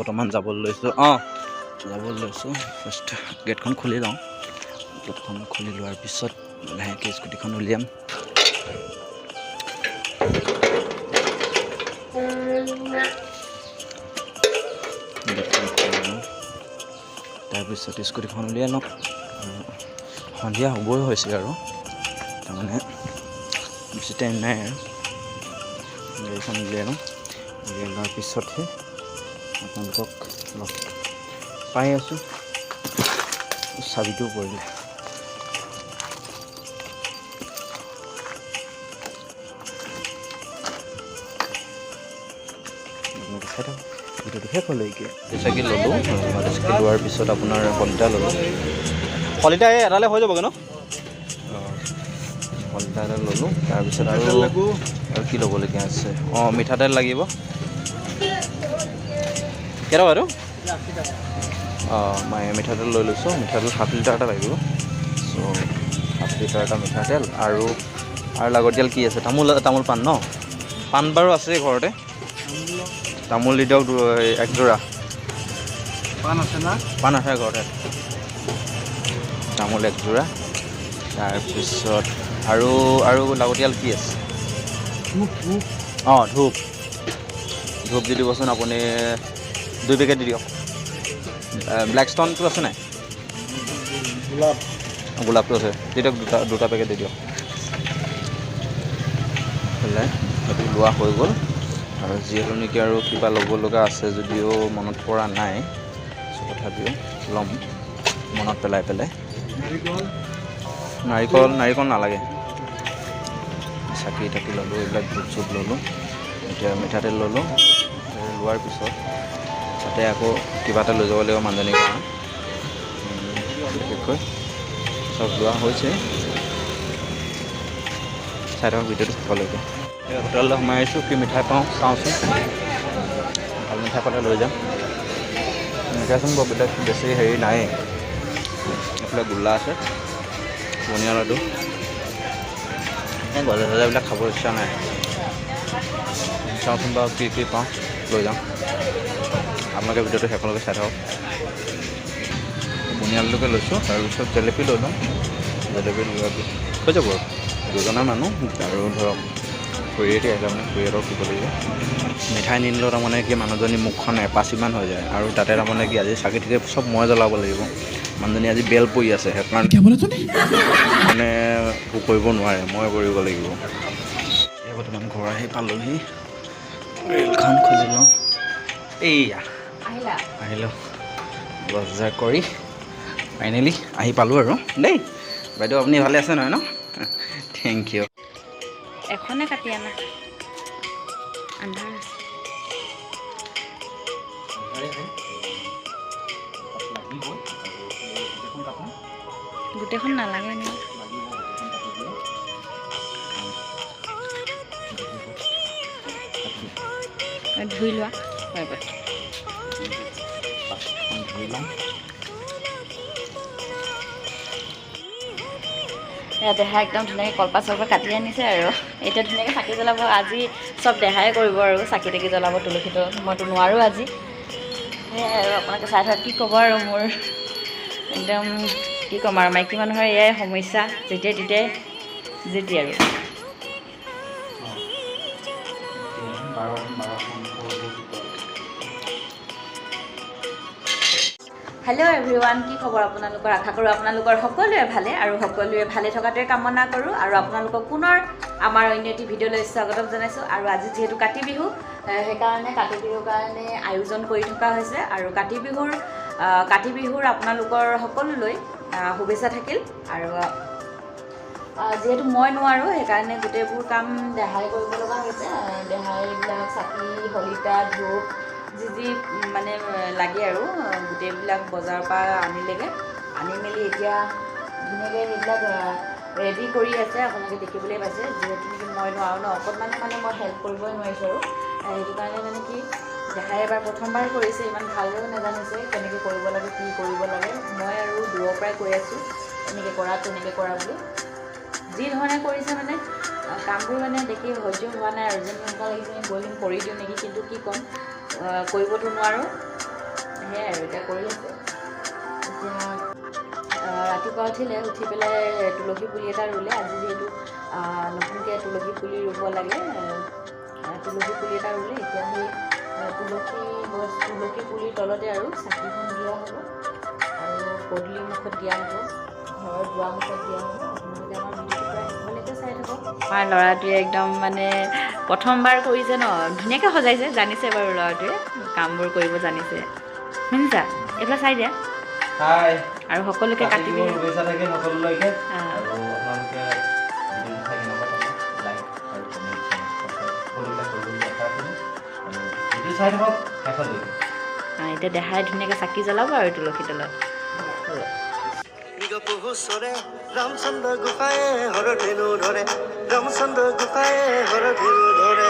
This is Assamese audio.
বৰ্তমান যাবলৈ লৈছোঁ। যাবলৈ লৈছোঁ। ফাৰ্ষ্ট গেটখন খুলি লওঁ। গেটখন খুলি লোৱাৰ পিছত লাহেকৈ স্কুটিখন উলিয়াম। গেটখন খুলি লওঁ, তাৰপিছত স্কুটিখন উলিয়াই লওঁ। আৰু সন্ধিয়া হ'বই হৈছে আৰু তাৰমানে বেছি টাইম নাই। আৰু গাড়ীখন উলিয়াই লওঁ। উলিয়াই লোৱাৰ পিছতহে আপোনালোকক লগ পাই আছোঁ। চাবিটোও পৰিলে। আপোনালোকে চাই থাকক ভিডিঅ'টো শেষলৈকে। চাকি ল'লোঁ। চাকি লোৱাৰ পিছত আপোনাৰ শলিতা ল'লোঁ। শলিতা এই এটালৈ হৈ যাবগৈ ন? শলিতা এটা ল'লোঁ। তাৰপিছত আৰু আৰু কি ল'বলগীয়া আছে? মিঠাতেল লাগিব। কেইটকা এইটো? মই মিঠাতেল লৈ লৈছোঁ। মিঠাতেল হাফ লিটাৰ এটা লাগিব। চ' হাফ লিটাৰ এটা মিঠাতেল। আৰু আৰু লাগতিয়াল কি আছে? তামোল, তামোল পাণ ন? পাণ বাৰু আছেই ঘৰতে। তামোল দি দিয়ক একযোৰা। পাণ আছে না? পাণ আছে ঘৰতে। তামোল একযোৰা। তাৰপিছত আৰু আৰু লাগতিয়াল কি আছে? ধূপ। ধূপ। ধূপ দি দিবচোন আপুনি, 2 পেকেট দি দিয়ক। ব্লেক ষ্ট'নটো আছে নাই? গোলাপ। গোলাপটো আছে, দি দিয়ক। দুটা দুটা পেকেট দি দিয়ক। পেলাই সেইটো লোৱা হৈ গ'ল। আৰু যিহেতু নেকি আৰু কিবা ল'ব লগা আছে যদিও মনত পৰা নাই, তথাপিও ল'ম মনত পেলাই পেলাই। নাৰিকল। নাৰিকল, নাৰিকল নালাগে। চাকি তাকি ল'লোঁ, এইবিলাক ধূপ চুপ ল'লোঁ। এতিয়া মিঠাতেল ল'লোঁ। লোৱাৰ পিছত তাতে আকৌ কিবা এটা লৈ যাব লাগিব মানুহজনীৰ কাৰণে। বিশেষকৈ চব লোৱা হৈছে। চাই থাকক ভিডিঅ'টো শেষলৈকে। এই হোটেললৈ সোমাই আহিছোঁ। কি মিঠাই পাওঁ চাওঁচোন। ভাল মিঠাই পালে লৈ যাম। মিঠাইচোন বৰ বেলেগ বেছি হেৰি নাই। এইফালে গোল্লা আছে, বুনিয়া লাডু। এই গজা চজাবিলাক খাব ইচ্ছা নাই। চাওঁচোন বাৰু কি কি পাওঁ, লৈ যাম। আপোনালোকে ভিডিঅ'টো শেষলৈকে চাই থাকক। বুনিয়া লাডুকে লৈছোঁ। তাৰপিছত জেলেপি লৈ ল'ম। জেলেপি লোৱাৰ পিছত হৈ যাব। আৰু দুজনা মানুহ আৰু ধৰক খুৰীয়েটি আহিলে মানে খুৰীহঁতক দিব লাগিব। মিঠাই নিনিলেও তাৰমানে কি মানুহজনী মুখখন এপাচিমান হৈ যায়। আৰু তাতে তাৰমানে কি আজি চাকি থাকি চব মই জ্বলাব লাগিব। মানুহজনী আজি বেল পৰি আছে, সেইকাৰণে মানে একো কৰিব নোৱাৰে, মই কৰিব লাগিব। এই বৰ্তমান ঘৰ আহি পালোহি। ৰেলখন খুলি লওঁ। এইয়া আহিলোঁ। বজাৰ কৰি ফাইনেলি আহি পালোঁ আৰু দেই। বাইদেউ, আপুনি ভালে আছে নহয় ন? Thank you. এখনে কাটি আনা, আন্ধাৰ আছে। গোটেইখন নালাগে নেকি? ধুই লোৱা। ধুই লওঁ। এয়া দেহা একদম ধুনীয়াকৈ কলপাত চলপাত কাটি আনিছে আৰু এতিয়া ধুনীয়াকৈ চাকি জ্বলাব। আজি চব দেহাই কৰিব আৰু চাকি তাকি জ্বলাব তুলসী তলত। মইতো নোৱাৰোঁ আজি। সেয়াই আৰু আপোনালোকে চাই থাকক। কি ক'ব আৰু, মোৰ একদম কি ক'ম আৰু, মাইকী মানুহৰ এয়াই সমস্যা, যেতিয়াই তেতিয়াই যেতি আৰু। হেল্ল' এভৰিৱান, কি খবৰ আপোনালোকৰ? আশা কৰোঁ আপোনালোকৰ সকলোৱে ভালে আৰু সকলোৱে ভালে থকাটোৱে কামনা কৰোঁ। আৰু আপোনালোকক পুনৰ আমাৰ অন্য এটি ভিডিঅ'লৈ স্বাগতম জনাইছোঁ। আৰু আজি যিহেতু কাতি বিহু, সেইকাৰণে কাতি বিহুৰ কাৰণে আয়োজন কৰি থকা হৈছে। আৰু কাতি বিহুৰ আপোনালোকৰ সকলোলৈ শুভেচ্ছা থাকিল। আৰু যিহেতু মই নোৱাৰোঁ, সেইকাৰণে গোটেইবোৰ কাম দেহাই কৰিব লগা হৈছে। দেহাই এইবিলাক চাকি, শলিতা, ধূপ যি যি মানে লাগে আৰু গোটেইবিলাক বজাৰৰ পৰা আনিলেগৈ। আনি মেলি এতিয়া ধুনীয়াকৈ সেইবিলাক ৰেডি কৰি আছে, আপোনালোকে দেখিবলৈ পাইছে। যিহেতু নেকি মই নোৱাৰোঁ ন, অকণমানো মানে মই হেল্প কৰিবই নোৱাৰিছোঁ। আৰু সেইটো কাৰণে মানে কি দেহাই এবাৰ প্ৰথমবাৰ কৰিছে, ইমান ভালদৰেও নাজানিছে কেনেকৈ কৰিব লাগে, কি কৰিব লাগে। মই আৰু দূৰৰ পৰাই কৈ আছোঁ এনেকৈ কৰা, তেনেকৈ কৰা বুলি। যি ধৰণে কৰিছে মানে কামবোৰ মানে দেখি সহ্য হোৱা নাই আৰু যেন এনেকুৱা লাগিছে গৈ কৰি দিওঁ নেকি, কিন্তু কি ক'ম, কৰিবতো নোৱাৰোঁ। সেয়াই আৰু এতিয়া কৰি আছে। এতিয়া ৰাতিপুৱা উঠিলে, উঠি পেলাই তুলসী পুলি এটা ৰুলে। আজি যিহেতু নতুনকৈ তুলসী পুলি ৰুব লাগে, তুলসী পুলি এটা ৰুলে। এতিয়া সেই তুলসী গছ, তুলসী পুলিৰ তলতে আৰু চাকিখন দিয়া হ'ব আৰু পদূলি মুখত দিয়া হ'ব, ঘৰৰ দুৱাৰ মুখত দিয়া হ'ব। আপোনালোকে আমাৰ ভিডিঅ'টো প্ৰায় শেষলৈকে চাই থাকক। আমাৰ ল'ৰাটোৱে একদম মানে প্ৰথমবাৰ কৰিছে ন, ধুনীয়াকৈ সজাইছে। জানিছে বাৰু, ল'ৰাটোৱে কামবোৰ কৰিব জানিছে। শুনিছা? এইফালে চাই দিয়া। হাই। আৰু সকলোকে কাতি বিহু শুভেচ্ছা থাকিল সকলোলৈকে। আৰু আপোনালোকে ভিডিঅ'টো চাই কেনেকুৱা পালে লাইক আৰু কমেণ্ট, ছাবস্ক্ৰাইব সকলোবিলাক কৰিব বুলি আশা ৰাখিলোঁ আৰু ভিডিঅ' চাই থাকক শেষলৈকে। এতিয়া দেহাই ধুনীয়াকৈ চাকি জ্বলাব আৰু তুলসী তলত। চৰে ৰামচন্দ্ৰ গোসাঁয়ে হৰ ধেনু ধৰে, ৰামচন্দ্ৰ গোসাঁয়ে হৰ ধেনু ধৰে।